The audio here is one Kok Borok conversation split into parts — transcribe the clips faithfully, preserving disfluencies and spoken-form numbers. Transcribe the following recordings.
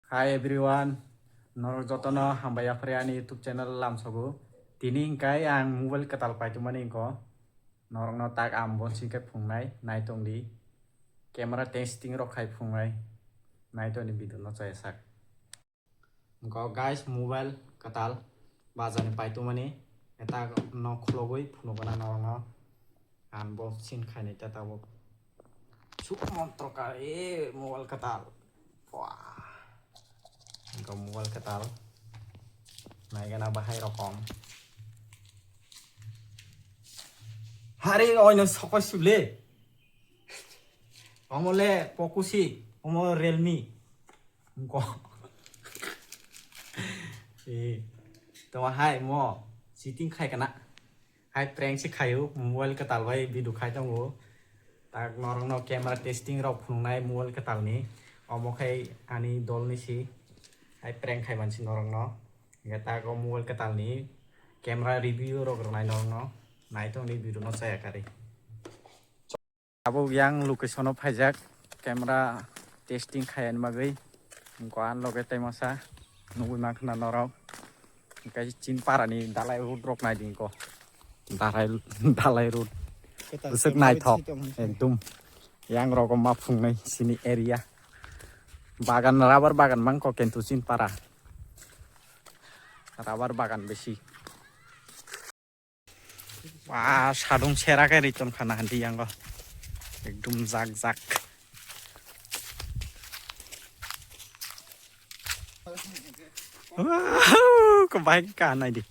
Hi everyone, norok jotono hambai yaphre ani YouTube channel lamsogo. Tini hingkai ang mobile kwtal paitwmani hingko. Norokno tak ang bonsing khe phungnai, naitongdi. Camera testing rok khai phungnai, naitongdi video no chaya sak. Hingko guys, mobile kwtal bazar ni paitwmani. Eta no khulogwi phunukgwna norokno. Unboxing khainai ta tabuk. Suk montro ka, e, mobile kwtal. Wah. Hingko mobile kwtal. Naigana bahai rokom. Hari oino sokoi sule. Omo le Poco si, omo Realme. Hingko. E, to hai mo setting khai kana. Hai prank se khaio, mobile kwtal bai video khai tongo. Tak norokno camera testing rok phunuknai mobile kwtalni. Omo khai ani dolni si. Hai prank khai mansi norokno. Hingke tak o mobile kwtalni camera review rok rwnai norokno. Naitongdi video no chaya karwi. Abo yang location o phaijak camera testing khaiyani bagwi. Hingko ang loge tei masa nugwi mankha na norok. Hingke chin para ni dalai road rok nai di hingko. Dalai, dalai road. Kwtal bwswk camera naithok. Sitong hwnse. Ekdum. Yang rogo ma phungnai sini area. Bagan, rubber bagan mangko kintu chin para. Rubber bagan besi. Wah, sadung sera khe ri tongkha na handi yango. Ekdum jak jak. Wow, kebaik ka nai di.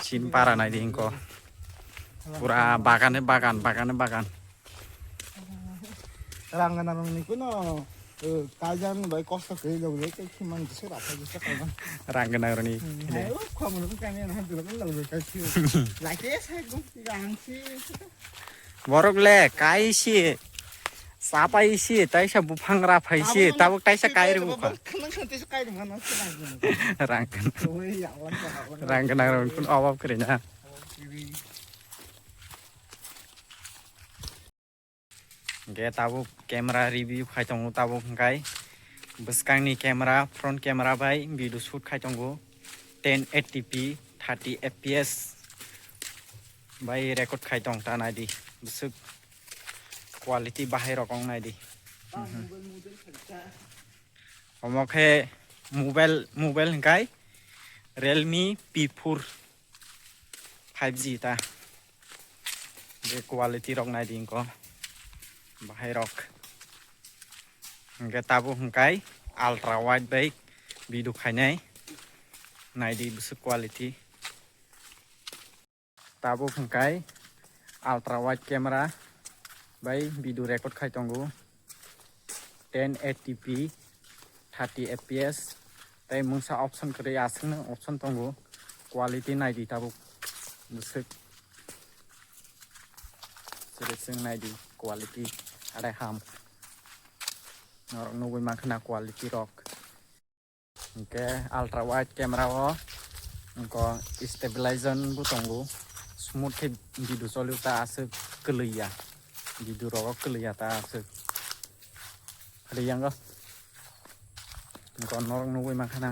Chin para nai di hingko. Pura bagane bagan, bagane bagan. Rang gana rong ni kuno, eh, kaijan bai kosto kri log le ke khiman se ra pha se kaman. Rang gana roni. Hmm, hai, o, khamu no kani na dilo log le kai si. Lake sai go rang si. Borok le kai si. Sapai si, taisa buphang ra phai si, tabuk taisa kai ri bukha. Rang gana. Rang gana roni kun obab kri na. Hingke tabuk camera review khai tongo tabuk hingkai bwskangni camera, front camera bai video shoot khai tongo ten eighty p thirty F P S bai record khai tong ta naidi bwswk quality bahai rok wng naidi. Omo khe mobile, mobile hingkai Realme P four five G ta. Je quality rok nai di hingko bahai rok. Hingke tabuk hingkai ultra wide bai video khainai. Nai di bwswk quality. Tabuk hingkai ultra wide camera bai video record khai tongo. Ten eighty p, thirty F P S, tei mungsa option kwrwi aswkno option tongo. Quality nai di tabuk bwswk. Sere swng nai di quality adai ham. Norok nugwi mankha na quality rok. Hingke ultra wide camera o hingko stabilization bo tongo, smooth khe video choli ta aswk kwlwi ya, video rogo kwlwi ya ta aswk. Hwdai yango hingko norok nugwi mankha na,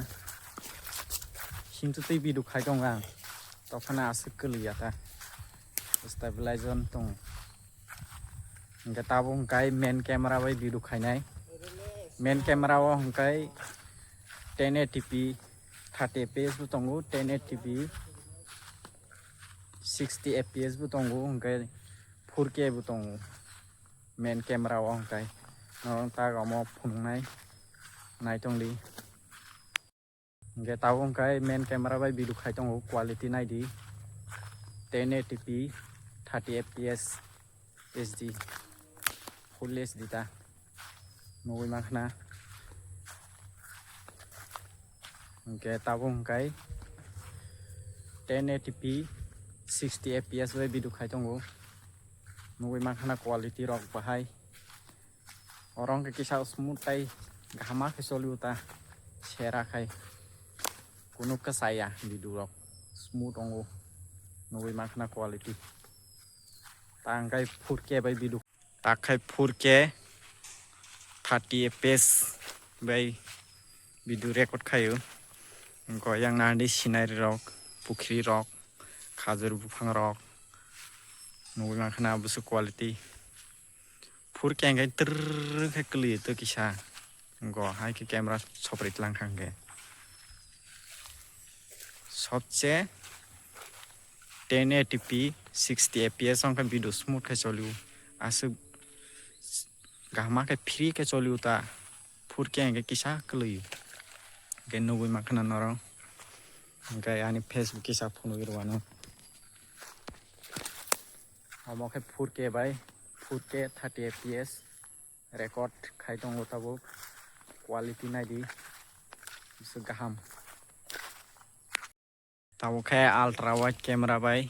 hintu twi video khai tongo ang, tophano aswk kwlwi ya ta, stabilization tongo. Hingke tabuk hingkai main camera bai video khainai. Main camera o hingkai ten eighty p thirty F P S bo tongo, ten eighty p sixty F P S bo tongo, hingkai four K bo tongo main camera o hingkai. Norok tak omo phunuknai naitongdi. Hingke tabuk hingkai main camera bai video khai tongo, quality nai di, ten eighty p thirty F P S H D, full H D ta nugwi mankha na. Hingke tabuk hingkai ten eighty p sixty F P S bai video khai tongo, nugwi mankha na quality rok bahai. Oro hwnkhe kisa smooth tai kaham ma khe choli o ta, sera khai kunu kwchaya video rok smooth wngo, nugwi mankha na quality. Ta hwnkhe four K bai video. Takhai four K thirty F P S bai video record khaio. Wngkha yang nahadi scenery rok, pukhri rok, khajur buphang rok nugwi mankha na busu quality. Four K hwnkhe trrrr khe kwlwi to kisa. Go hai khe camera sopri tlang kha hwnkhe. Sobse ten eighty P sixty F P S wngkha video smooth khe cholio. Aswk kaham khe free khe cholio ta. Four K hwnkhe kisa kwlwi. Hwnkhe nugwi mankha na norok. Hwnkhe ani Facebook kisa phunugwi rwano. Omo khe four K bai four K thirty F P S record khai tongo tabuk. Quality naidi. Bwswk kaham. Tabuk khe ultra wide camera bai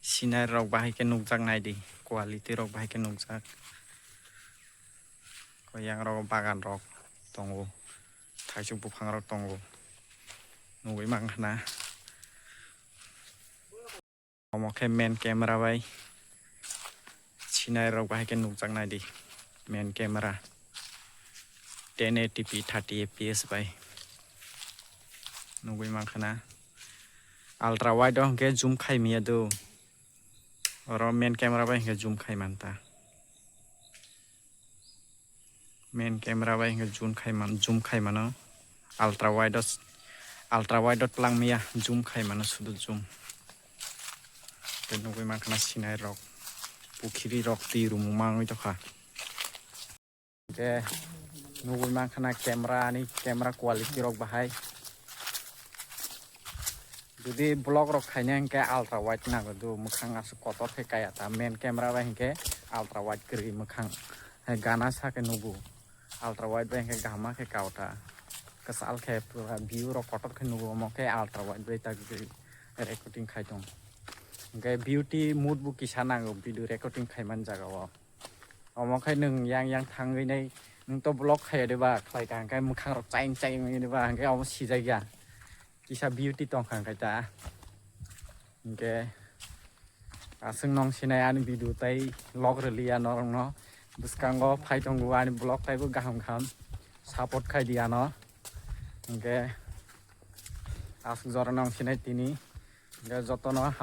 scenery rok bahai khe nukjak naidi. Quality rok bahai khe nukjak. Yang rok bagan rok tongo. Thaisuk buphang rok tongo. Nugwi mankha na. Omo khe main camera bai scenery rok bahai khe nukjak naidi. Main camera ten eighty P thirty F P S bai nugwi mankha na. Ultra wide o hwnkhe zoom khai maya do. Oro main camera bai hwnkhe zoom khai manta. Main camera bai hwnkhe zoom khai man, zoom khai mano. Ultra wide o, ultra wide o tlang maya, zoom khai mano sudu zoom. Tei nugwi mankha na scenery rok, pukhiri rok, twi rumung mangwi tokha. Hwnkhe nugwi mankha na camera ni, camera quality rok bahai. Jodi vlog rok khaina hwnkhe ultra wide nango do, mwkhang aswk kotor khe kaya ta. Main camera bai hwnkhe ultra wide kwrwi mwkhang. Hai gana sa khe nugo. Ultra wide bai hwnkhe kaham khe kao ta. Kwchal khe pura view rok kotor khe nugo, omo khe ultra wide bai ta kwrwi recording khai tong. Hwnkhe beauty mode bo kisa nango video recording khaimani jaga o. Omo khe nwng yang yang thangwi nai, nwng to vlog khaiya de ba, khlai kaham khe mwkhang rok chaing chaing wngwi de ba, hwnkhe omo sijakya. Kisa beauty tongkha hwnkhe ta. Hwnkhe aswk nong sinai ani video tei log rwliya norokno. Bwskango phai tongo ani vlog taibo kaham kaham support khai di ano. Hwnkhe aswk jora nong sinai tini. Hwnkhe jotono ham